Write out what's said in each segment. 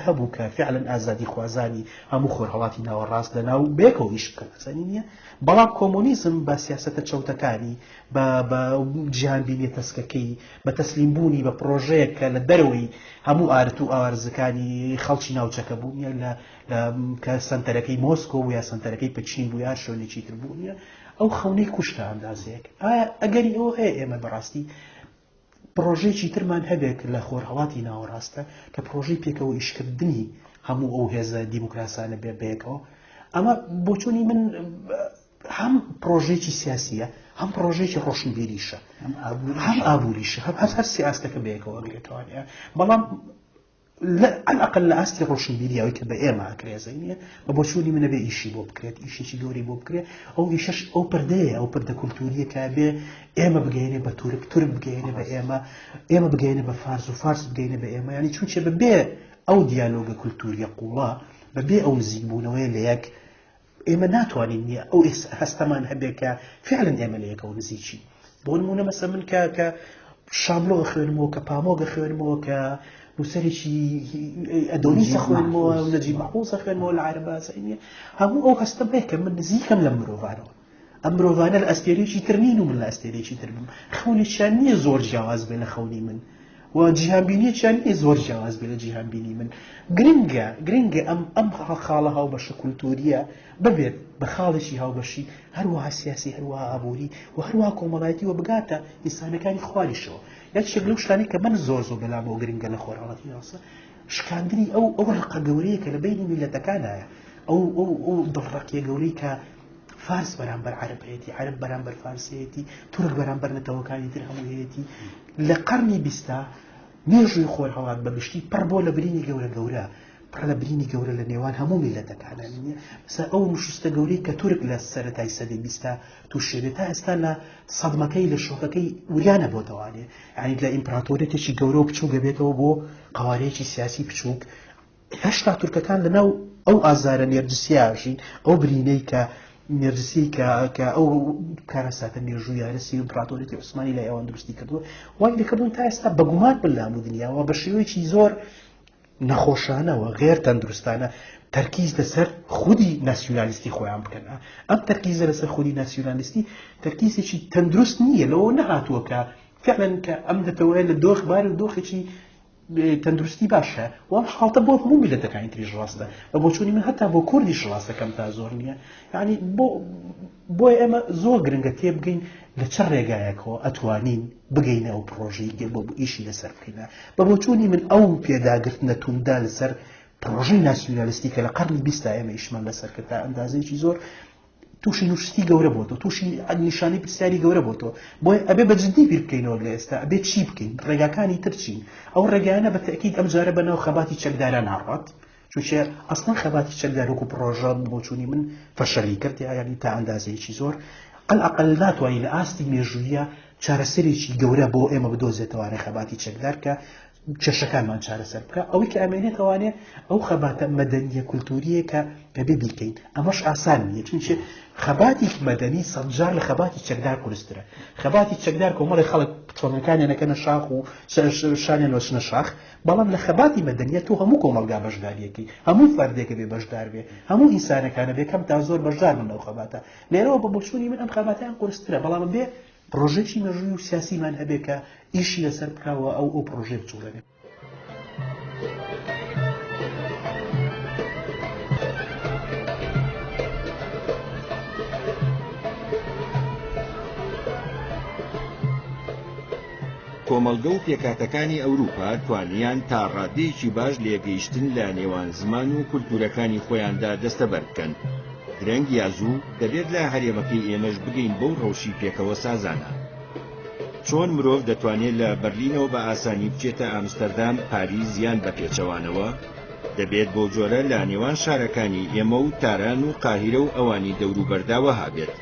هەبوو کە فعلەن ئازادیخوازانی هەموو خۆرهەڵاتی ناوەڕاست لەناو بەیەکەوە ئیش بکەن ئەزانی نییە بەڵام کۆمۆنیزم بە سیاسەتە چەوتەکانی بە بە جیهانبینیە تەسکەکەی بە تەسلیم بوونی بە پرۆژەیەک کە لە دەرەوەی هەموو ئارت و ئاوارزەکانی خەڵکی ناوچەکە بوو نیە لە لە کە سەنتەرەکەی مۆسکۆ بوو یا سەنتەرەکەی پەکین بوو یا شوێنێکی تر بوو نیە ئەو خەونەی کوشتە ئەندازەیەک ئایا ئەگەری ئەوە هەیە ئێمە بەڕاستی پڕۆژەیەکی ترمان هەبێت لە خۆرهەڵاتی ناوەڕاستە کە پڕۆژەی پێکەوە ئیشکردنی هەموو ئەو هێزە دیموکراسانە بێ بەیەکەوە ئەمە بۆچوونی من هەم پرۆژێکی سیاسیە هەم پرۆژێکی ڕۆشنبیریشە هەم ئابووریشە هەم هەر هەر سیاستەکە بەیەکەوە ئەگرێتەوانە بەڵام عەلئەقەل لە ئاستی ڕۆشنبیری ئەوەی کە بە ئێمە ئەکرێ زەینیە بە بۆچوونی من ئەبێ ئیشی بۆ بکرێت ئیشێکی گەورەی بۆ بکرێت ئەو ئیشەش ئەو پردەیە ئەو پردە کولتوریە کە بێ ئێمە بگەینێ بە تورک تورک بگەینێ بە ئێمە ئێمە بگەینێ بە فارس و فارس بگەینێ بە ئێمە ینی چونچێ بە بێ ئەو دیالۆگە کولتوریە قوڵە بە بێ ئەو نزیکبوونەوەیە لە یەک ئێمە ناتوانین نییە ئەو هەستەمان هەبێ کە فعلن ئێمە لە یەکەوە نزیکین بۆ نمونە مەسە من کە کە شاملۆ خوێنمەوە کە پامۆگە خوێنمەوە کە نووسەرێکی ئەدۆنیسە خوێنمەوە نەجیب مەحفوزە خوێنمەوە لە عەرەبا زەینیە هەموو ئەو هەستەم هەیە کە من نزیکەم لە مرۆڤانەوە ئەم مرۆڤانە لە ئەستێرەیەکی تر نین و من لە ئەستێرەیەکی تر بم خەونێکیان نییە زۆر جیاواز بێ لە خەونی من و جیهانبینیەکیان نییە زۆر جیاواز بێ لە جیهانبینی من گرنگە گرنگە ئەم ئەم خاڵە هاوبەشە کولتوریە ببێت بە خاڵێکی هاوبەشی هەروەها سیاسی هەروەها ئابووری و هەروەها کۆمەڵایەتی و بگاتە ئینسانەکانی خواریشەوە یەکێک لەو شتانەی کە من زۆر زۆر بەلامەوە گرنگە لە خۆرهەڵاتی ناوەڕاست شکاندنی ئەو ئەو ڕقە گەورەیە کە لە بینی میلەتەکانایە ئەو ئەو ئەو دڵڕەقیە گەورەی کە فارس بەرامبەر عەرەب هەیەتی، عەرەب بەرامبەر فارس هەیەتی، تورک بەرامبەر نەتەوەکانی تر هەموو هەیەتی. لە قەرنی بیستا مێژووی خۆرهەڵات بە گشتی پڕ بۆ لە برینی گەورە گەورە، پڕ لە برینی گەورە لە نێوان هەموو میللەتەکانە. مەسەلەن ئەو نوشوستە گەورەی کە تورک لە سەرەتای سەدەی بیستا تووشی بێت تا ئێستا لە سەدمەکەی لە شۆکەکەی وریا نەبۆتەوانێ. یعنی لە ئیمپراتۆریەتێکی گەورە و بچووک دەبێتەوە بۆ قەوارەیەکی سیاسی بچووک. هێشتا تورکەکان لەناو ئەو ئازارە نێرجسیە ئەژین، ئەو برینەی کە نێرجسی کە کە ئەو کارەساتە مێژوویانە سی ئیمپراتۆریەتی عوسمانی لای ئەوان دروستی کردووە وای لێکردوون تا ئێستا بەگومان بن لە هەموو دنیاوە بە شێوەیەکی زۆر نەخۆشانەوە غێر تەندروستانە تەرکیز لەسەر خودی ناسیونالیستی خۆیان بکەن ئەم تەرکیزە لەسەر خودی ناسیونالیستی تەرکیزێکی تەندروست نییە لەوە نەهاتووە کە فعلا کە ئەم نەتەوەیە لە دۆخ بار و دۆخێکی تەندروستی باشە و ئەم حاڵتە بۆ هەموو میلەتەکانی تریش ڕاستە بە بۆچوونی من هەتا بۆ کوردیش ڕاستە کەم تا زۆر نییە یعنی بۆ بۆیە ئێمە زۆر گرنگە تێبگەین لە چ ڕێگایەکەوە ئەتوانین بگەینە ئەو پرۆژەی بۆ ئیشی لەسەر بکەین بە بۆچوونی من ئەو پێداگرتنە توندا لەسەر پرۆژەی ناسیونالیستی کە لە قەرنی بیستا ئێمە ئیشمان لەسەر کرد تا ئەندازەیەکی زۆر تووشی نوشستی گەورە بۆتەوە تووشی نیشانەی پرسیاری گەورە بۆتەوە بۆیە ئەبێ بە جدی بیر بکەینەوە لە ئێستا ئەبێ چی بکەین ڕێگاکانی تر چین ئەو ڕێگایانە بە تەئکید ئەم جارە بە ناو خەباتی چەکدارە ناڕات چونکە ئەسڵەن خەباتی چەکدار وەکو پڕۆژە بۆچوونی من فەشەلی کرد یانی تا ئەندازەیەکی زۆر ئەلئەقل ناتوانانی لە ئاستی مێژوویە چارەسەرێکی گەورە بۆ ئێمە بدۆزێتەوانێ خەباتی چەکدار کە کێشەکانمان چارەسەر بکە ئەوەی کە ئەمێنێتەوانێ ئەو خەباتە مەدەنیە کولتوریە کە دەبێ بیکەین ئەمەش ئاسان نییە چونکە خەباتی مەدەنی سەدجار لە خەباتی چەکدار قورسترە خەباتی چەکدار کۆمەڵی خەڵک تۆنەکانیان ئەکەنە شاخ و شانیان وەچنە شاخ بەڵام لە خەباتی مەدەنیە تۆ هەموو کۆمەڵگا بەشداریەکەی هەموو فەردێکە بێ بەشدار بێ هەموو ئینسانەکانە بێ کەم تا زۆر بەشدار بن لەو خەباتە لێرەوە بە بۆچوونی من ئەم خەباتیان قورسترە بەڵام بێ پڕۆژەیەکی مێژووی و سیاسیمان هەبێ کە ئیشی لەسەر بکا و ئەو ئەو پڕۆژەیە بجوڵێنێ. کۆمەڵگە و پێکهاتەکانی ئەوروپا توانیان تا ڕادەیەکی باش لێکگەیشتن لە نێوان زمان و کولتوورەکانی خۆیاندا دەستەبەر بکەن. درەنگ یا زوو دەبێت لە هەرێمەکەی ئێمەش بگەین بەو ڕەوشی پێکەوە سازانە. چۆن مرۆڤ دەتوانێت لە بەرلینەوە بە ئاسانی بچێتە ئامستەردام، پاریس یان بە پێچەوانەوە؟ دەبێت بەو جۆرە لە نێوان شارەکانی ئێمە و تاران و قاهیرە و ئەوانی دەوروبەردا وەها بێت.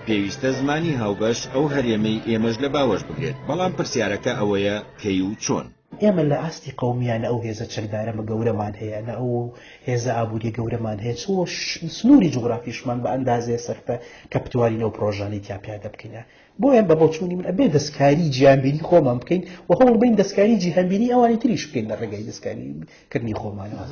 پێویستە زمانی هاوبەش ئەو هەرێمەی ئێمەش لە باوەش بگرێت، بەڵام پرسیارەکە ئەوەیە کەی و چۆن؟ ئێمە لە ئاستی قەومییا نە ئەو هێزە چەکدارەمە گەورەمان هەیە، نە ئەو هێزە ئابووریە گەورەمان هەیە، چ سنووری جوگرافیشمان بە ئەندازەیە سەرفە کە بتوانین ئەو پرۆژانەی تیا پیادە بکەین. بۆیە بە بۆچوونی من ئەبێ دەستکاری جیهانبینی خۆمان بکەین و هەوڵ بەین دەستکاری جیهانبینی ئەوانی تریش بکەین لە ڕێگای دەستکاری کردنی خۆمانەوە.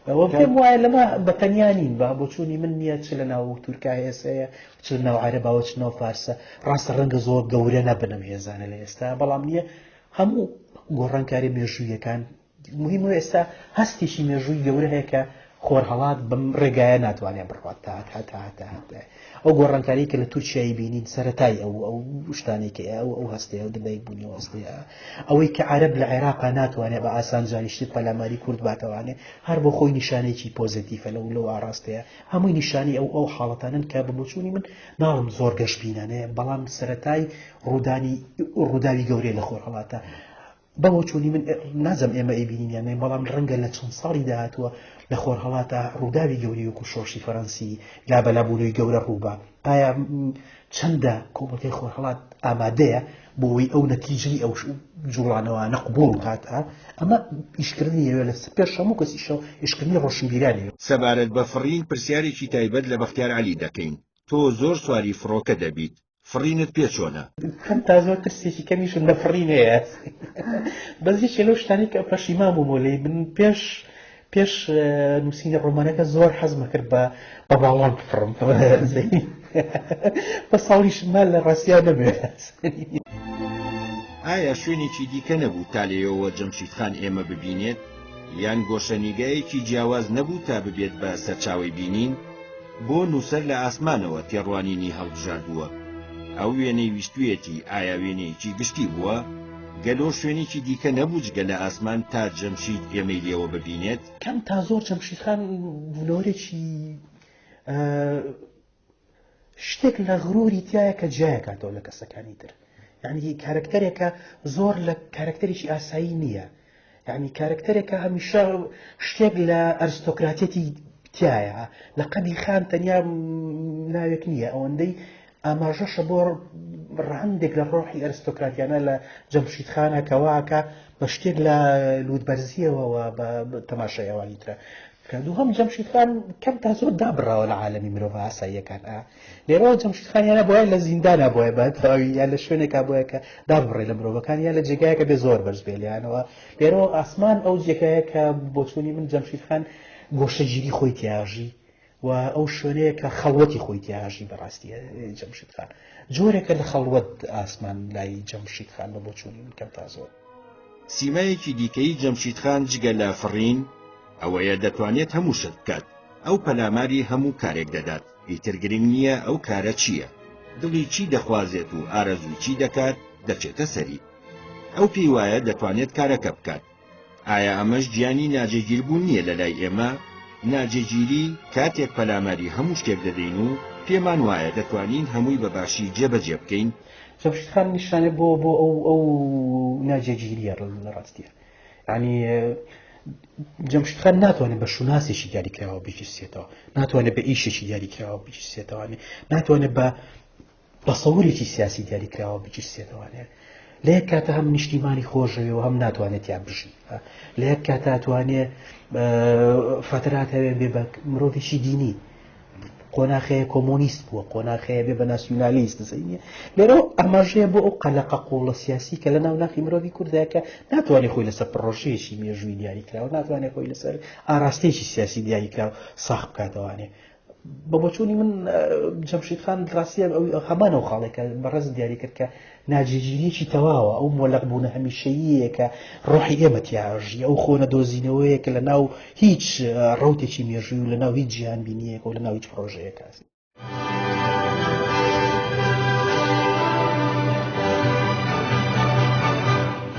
ئەوە پێم وایە لەمە بە تەنیا نین، بە بۆچوونی من نییە چ لە ناو تورکا هێز هەیە، چ لە ناو عەرەباوە چ ناو فارسە. ڕاستە ڕەنگە زۆر گەورە نەبن ئەم هێزانە لە ئێستا، بەڵام نییە هەموو گۆڕانکاری مێژوویەکان مهمە. ئێستا هەستێکی مێژووی گەورە هەیە کە خۆرهەڵات بەم ڕێگایە ناتوانێت بڕوات تا هەتا هەتا هەتا. ئەو گۆڕانکاری کە لە تورکیایی بینین سەرەتای ئەو ئەو شتانەی کە ئەو ئەو هەستەیە و دەدایک بوونی ئەو هەستەیە، ئەوەی کە عەرەب لە عێراقا ناتوانێت بە ئاسان جاریشتر پەلاماری کورد باتەوانێ هەر بۆ خۆی نیشانەیەکی پۆزەتیفە لەو لەو ئاراستەیە. هەمووی نیشانەی ئەو ئەو حاڵەتانەن کە بە بۆچوونی من ناڵم زۆر گەشبینانەیە، بەڵام سەرەتای ڕوودانی ڕووداوی گەورەیە لە خۆرهەڵاتە. بە بۆچوونی من نازم ئێمە ئەیبینین یان نەی، بەڵام ڕەنگە لە چەند ساڵی داهاتووە لە خۆرهەڵاتە ڕووداوی گەورەی وەکو شۆڕشی فەرەنسی لابەلابوونەوەی گەورە ڕووبا. ئایا چەندە کۆمەڵگەی خۆرهەڵات ئامادەیە بۆ ئەوەی ئەو نەتیجەی ئەو جوڵانەوانە قبوڵ بکات؟ ئەمە ئیشکردنی ئەوێ لە پێش هەموو کەسیشەوە ئیشکردنی ڕۆشنبیرانی. سەبارەت بە فڕین پرسیارێکی تایبەت لە بەختیار عەلی دەکەین، تۆ زۆر سواری فڕۆکە دەبیت، فڕینت پێ چۆنە؟ کەم تا زۆر ترسێکی کەمیشم لە فڕین هەیە، بەس یەکێ لەو شتانەی کە پەشیمان بوومەوە لێی، من پێش پێش نووسینی ڕۆمانەکە زۆر حەزمە کرد بە بە باڵان بفڕم، بە ساڵیشم لە ڕاستیا نەبێت. ئایا شوێنێکی دیکە نەبوو تا لێیەوە جەمشید خان ئێمە ببینێت؟ یان گۆشەنیگایەکی جیاواز نەبوو تا ببێت بە سەرچاوەی بینین؟ بۆ نووسەر لە ئاسمانەوە تێڕوانینی هەڵبژاردووە؟ ئەو وێنەی ویستوویەتی ئایا وێنەیەکی گشتی بووە؟ گەلۆ شوێنێکی دیکە نەبوو جگە لە ئاسمان تا جەمشید ئێمەی لێوە ببینێت؟ کەم تا زۆر جەمشید خان بوونەوەرێکی شتێک لە غروری تایە کە جیایەکاتەوە لە کەسەکانی تر، یعنی کارکتەرێکە زۆر لە کارکتەرێکی ئاسایی نییە، یعنی کارکتەرێکە هەمیشە شتێک لە ئەرستۆکراتیەتی تایە. لە قەدی خان تەنیا ناوێک نییە، ئەوەندەی ئاماژەشە بۆ ڕەهەندێک لە ڕۆحی ئەرستۆکراتیانە لە جەمشید خانە کەواکە بە شتێک لە لووتبەرزیەوە بە تەماشای ئەوانی ترە. کە دووهەم جەمشید خان کەم تا زۆر دابڕاوە لە عالەمی مرۆڤ ئاساییەکان. لێرەوە جەمشید خان یانە بۆیە لە زیندانا بۆیە بە تەواوی، یان لە شوێنێکا بۆیە کە دابڕێ لە مرۆڤەکان، یان لە جێگایەکە بێ زۆر بەرز بێ لێیانەوە. لێرەوە ئاسمان ئەو جێگایە کە بۆچوونی من جەمشید خان گۆشەگیری خۆی تیاژی و ئەو شوێنەیە کە خەڵوەتی خۆی تیاژی. بەڕاستی جەمشید خان جۆرێکە لە خەڵوەت ئاسمان لای جەمشید خان بە بۆچوونی من کەم تا زۆر. سیمایەکی دیکەی جەمشید خان جگە لە فڕین ئەوەیە دەتوانێت هەموو شت بکات، ئەو پەلاماری هەموو کارێک دەدات، ئیتر گرنگ نییە ئەو کارە چییە، دڵی چی دەخوازێت و ئارەزووی چی دەکات دەچێتە سەری. ئەو پێی وایە دەتوانێت کارەکە بکات. ئایا ئەمەش گیانی ناجێگیربوون نییە لەلای ئێمە؟ ناجێگیری کاتێک پەلاماری هەموو شتێک دەدەین و پێمان وایە دەتوانین هەمووی بە باشی جێبەجێ بکەین. جەمشید خان نیشانە بۆ بۆ ئەو ئەو ناجێگیرییە لە ڕاستیە. یعنی جەمشید خان ناتوانێت بە شوناسێکی دیاریکراوە بگیرسێتەوە، ناتوانێت بە ئیشێکی دیاریکراوە بگیرسێتەوانێ، ناتوانێت بە تەسەورێکی سیاسی دیاریکراوە بگیرسێتەوانێ. لە یەک کاتە هەم نیشتیمانی خۆشەوێ و هەم ناتوانێت تیا بژی. لە یەک کاتە توانێ فترات هەوێ بێ بە مرۆڤێکی دینی، قۆناخەیە کۆمۆنیست بووە، قۆناخەیە بێ بە ناسیونالیست زەینیە. لێرەوە ئاماژەیە بۆ ئەو قەلەقە قووڵە سیاسی کە لە ناو ناخی مرۆڤی کوردایە کە ناتوانێت خۆی لەسەر پڕۆژەیەکی مێژووی دیاریکراوە، ناتوانێت خۆی لەسەر ئاراستەیەکی سیاسی دیاریکراو ساخ بکاتەوانێ. بە بۆچوونی من جەمشید خان ڕاستیە هەمان ئەو خاڵێک کە بەڕێز دیاری کرد کە ناجێگیریەکی تەواوە، ئەو مۆلەق بوونە هەمیشەییە کە ڕۆحی ئێمە تیاژی، ئەو خۆنە دۆزینەوەیە کە لە ناو هیچ ڕەوتێکی مێژووی و لە ناو هیچ جیهانبینیەک و لە ناو هیچ پرۆژەیەک هەست.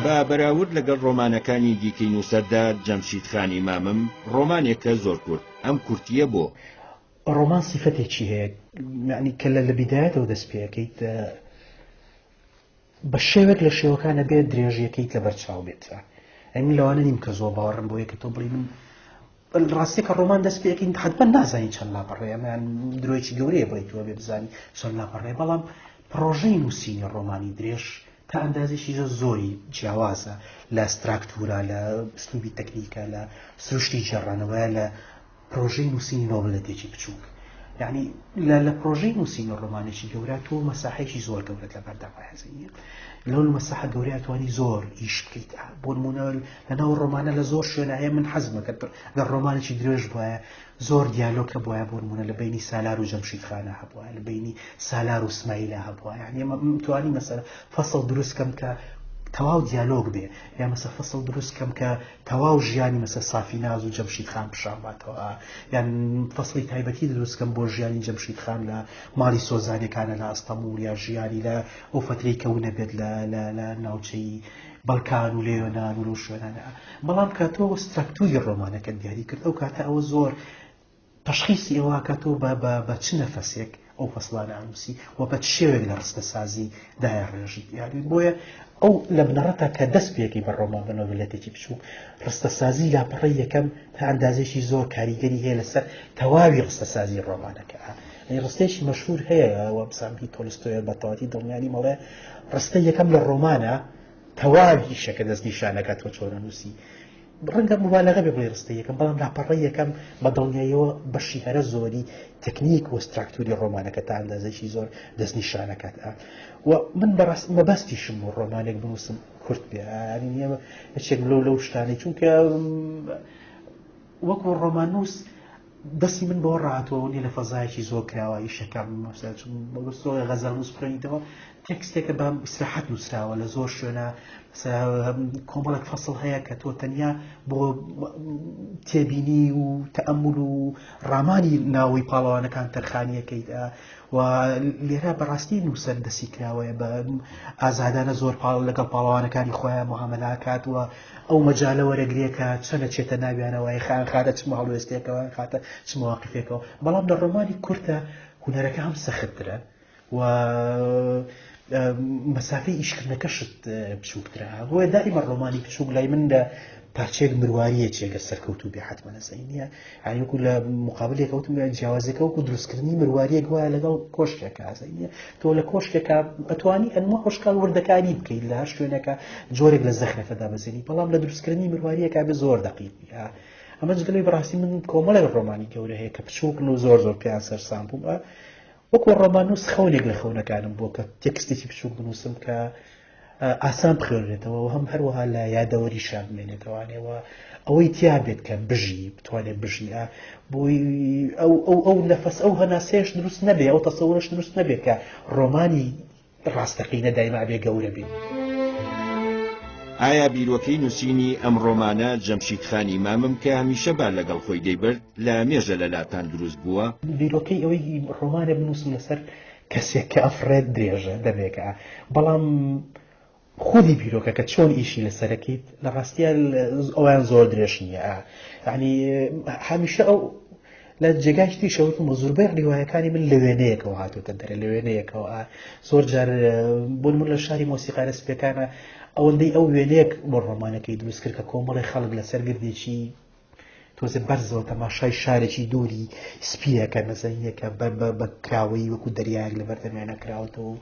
بە بەراورد لەگەڵ ڕۆمانەکانی دیکەی نووسەردا، جەمشید خانی مامم ڕۆمانێکە زۆر کورت، ئەم کورتییە بۆ؟ ڕۆمان سیفەتێکی هەیە، یعنی کە لە بیدایەتەوە دەست پێ ئەکەیت بە شێوێک لە شێوەکان ئەبێت درێژیەکەیت لەبەر چاو بێت. ئەی من لەوانە نیم کە زۆر باوەڕم بۆیە کە تۆ بڵێی من ڕاستیە کە ڕۆمان دەست پێ ئەکەین حتمما نازانی چەند لاپەڕەیە، ئەمەیان درۆیەکی گەورەیە بڵێی تۆ بێ بزانی چەند لاپەڕەیە، بەڵام پڕۆژەی نووسینی ڕۆمانی درێژ تا ئەندازێکی زۆر زۆری جیاوازە لە ستراکتورا، لە ئسلوبی تەکنیکا، لە سروشتی گێڕانەوەیە، لە پرۆژەی نووسینی نۆڤلێتێکی بچووک. یعنی لە لە پرۆژەی نووسینی ڕۆمانێکی گەورە تۆ مەساحەیەکی زۆر گەورەت لە بەردەم هەیە. لەو مەساحە گەورەیە توانی زۆر ئیش بکەیت. بۆ نموونە لەناو ڕۆمانە لە زۆر شوێنە هەیە من حەزم کرد گەر ڕۆمانێکی درێژ بوایە زۆر دیالۆگ هەبوایە، بۆ نموونە لە بەینی سالار و جەمشید خانە هەبوایە، لە بەینی سالار و سمایلە هەبوایە. یعنی ئێمە توانی مەسەلە فەسڵ دروست کەم کە تەواو دیالۆگ بێ، یا مەسە فەسڵ دروست کەم کە تەواو ژیانی مەسە سافیناز و جەمشید خان پیشان باتەوە، یان فەسڵی تایبەتی دروست کەم بۆ ژیانی جەمشید خان لە ماڵی سۆزانیەکانە لە ئەستەموڵ، یا ژیانی لە ئەو فەترەی کە ونەبێت لە ناوچەی بەڵکان و لە یۆنان و لەو شوێنانە. بەڵام کە تۆ ستراکتوری ڕۆمانەکەت دیاری کرد، ئەو کاتە ئەوە زۆر تەشخیسی ئەوە کە تۆ بە چ نەفەسێک ئەو فەسڵانە ئەنووسی و بە چ شێوەیەک لە ڕستەسازی دایە ڕێژیت. یعنی بۆیە ئەو لە بنەڕەتا کە دەست پێکی بە ڕۆمان بە نۆڤلێتێکی بچووک، ڕستەسازی لاپەڕەی یەکەم تا ئەندازێکی زۆر کاریگەری هەیە لەسەر تەواوی ڕستەسازی ڕۆمانەکە. یعنی ڕستەیەکی مەشهور هەیە وە بسام هی تۆلستۆیە، بە تەواوەتی دڵنیانی مەڵێ ڕستەی یەکەم لە ڕۆمانە تەواوی ئیشەکە دەستنیشانەکە تۆ چۆن ئەنووسی. ڕەنگە مبالغە بێ بڵێ ڕستەی یەکەم، بەڵام لاپەڕەی یەکەم بە دڵنیاییەوە بەشی هەرە زۆری تەکنیک و ستراکتوری ڕۆمانەکە تا ئەندازەیەکی زۆر دەستنیشانەکات. و من بەڕاست مەبەستیشم بۆ ڕۆمانێک بنووسم کورت بێ، یعنی نییە یەکێک لەو شتانەی، چونکە وەکو ڕۆماننووس دەستی من بەوە ڕاهاتووە نیە لە فەزایەکی زۆر کراوە ئیشەکەم، مەسەلەن غەزەڵنووس بخوێنیتەوە تێکستێکە بە ئیسراحەت نووسراوە لە زۆر شوێنە، کۆمەڵێک فەسڵ هەیە کە تۆ تەنیا بۆ تێبینی و تەئەمول و ڕامانی ناوەی پاڵەوانەکان تەرخانیەکەیت. و لێرە بەڕاستی نووسەر دەستی کراوەیە بە ئازادانە زۆر پاڵ لەگەڵ پاڵەوانەکانی خۆیان معامەلاکات و ئەو مەجالە وەرەگرێ کە چەنە چێتە ناویانەوە، خان خاتە چ هەڵوێستێکەوە، خاتە چ مواقفێکەوە. بەڵام لە ڕۆمانی کورتە هونەرەکە هەم سەختترە و مەسافەی ئیشکردنەکەشت بچووکترە. بۆیە دائیمە ڕۆمانی بچووک لای من لە پارچەیەک مرواریە چێگە سەرکەوتوو بێ حتممە نەزەی نییە. یعنی وەکو لە مقابلێک وتم جیاوازەکە وەکو دروستکردنی مرواریەک وایە لەگەڵ کۆشکێکە ئازای نییە. تۆ لە کۆشکێکە ئەتوانی ئەنوا ئۆشکال وردەکاری بکەیت لە هەر شوێنێکە جۆرێک لە زەخرەفە دابەزێنی، بەڵام لە دروستکردنی مرواریەکە بێ زۆر دەقیق بی. ئەمە جگەلەوەی بەڕاستی من کۆمەڵێک ڕۆمانی گەورە هەیە کە بچووکن و زۆر زۆر پێیان سەرسام بووم. وەکو ڕۆماننووس خەونێک لە خەونەکانم بووە کە تێکستێکی بچووک بنووسم کە ئاسان بخوێنرێتەوە و هەم هەروەها لە یادەوەریشا بمێنێتەوانێەوە، ئەوەی تیا بێت کە بژی، بتوانێت بژی، بۆی ئەو ئەو ئەو نەفەس ئەو هەناسەیەش دروست نەبێ، ئەو تەسەورەش دروست نەبێت کە ڕۆمانی ڕاستەقینە دایما بێ گەورە بێ. ئایا بیرۆکەی نووسینی ئەم ڕۆمانە جەمشید خانی مامم کە هەمیشە بار لەگەڵ خۆی دەیبرد لە مێژە لە لاتان دروست بووە؟ بیرۆکەی ئەوەی ڕۆمانێ بنووسم لەسەر کەسێک کە ئەفڕێت درێژە دەمێکە، بەڵام خودی بیرۆکەکە چۆن ئیشی لەسەرەکەیت لە ڕاستیە ئەویان زۆر درێژ نییە. یعنی هەمیشە ئەو لە جێگای تریشە وتم زۆربەی ڕیوایەکانی من لە وێنەیەکەوە هاتووەتە دەرێ، لە وێنەیەکەوە. زۆر جار بۆ نموونە لە شاری مۆسیقارە سپیەکانە ئەوەندەی ئەو وێنەیەک بۆ ڕۆمانەکەی دروست کرد کە کۆمەڵی خەڵک لەسەر گردێکی تۆزێ بەرزەوە تەماشای شارێکی دووری سپیەکە نەزەنیەکە بە کراوەیی وەکو دەریایەک لە بەردەمیانە کراوەتەوە و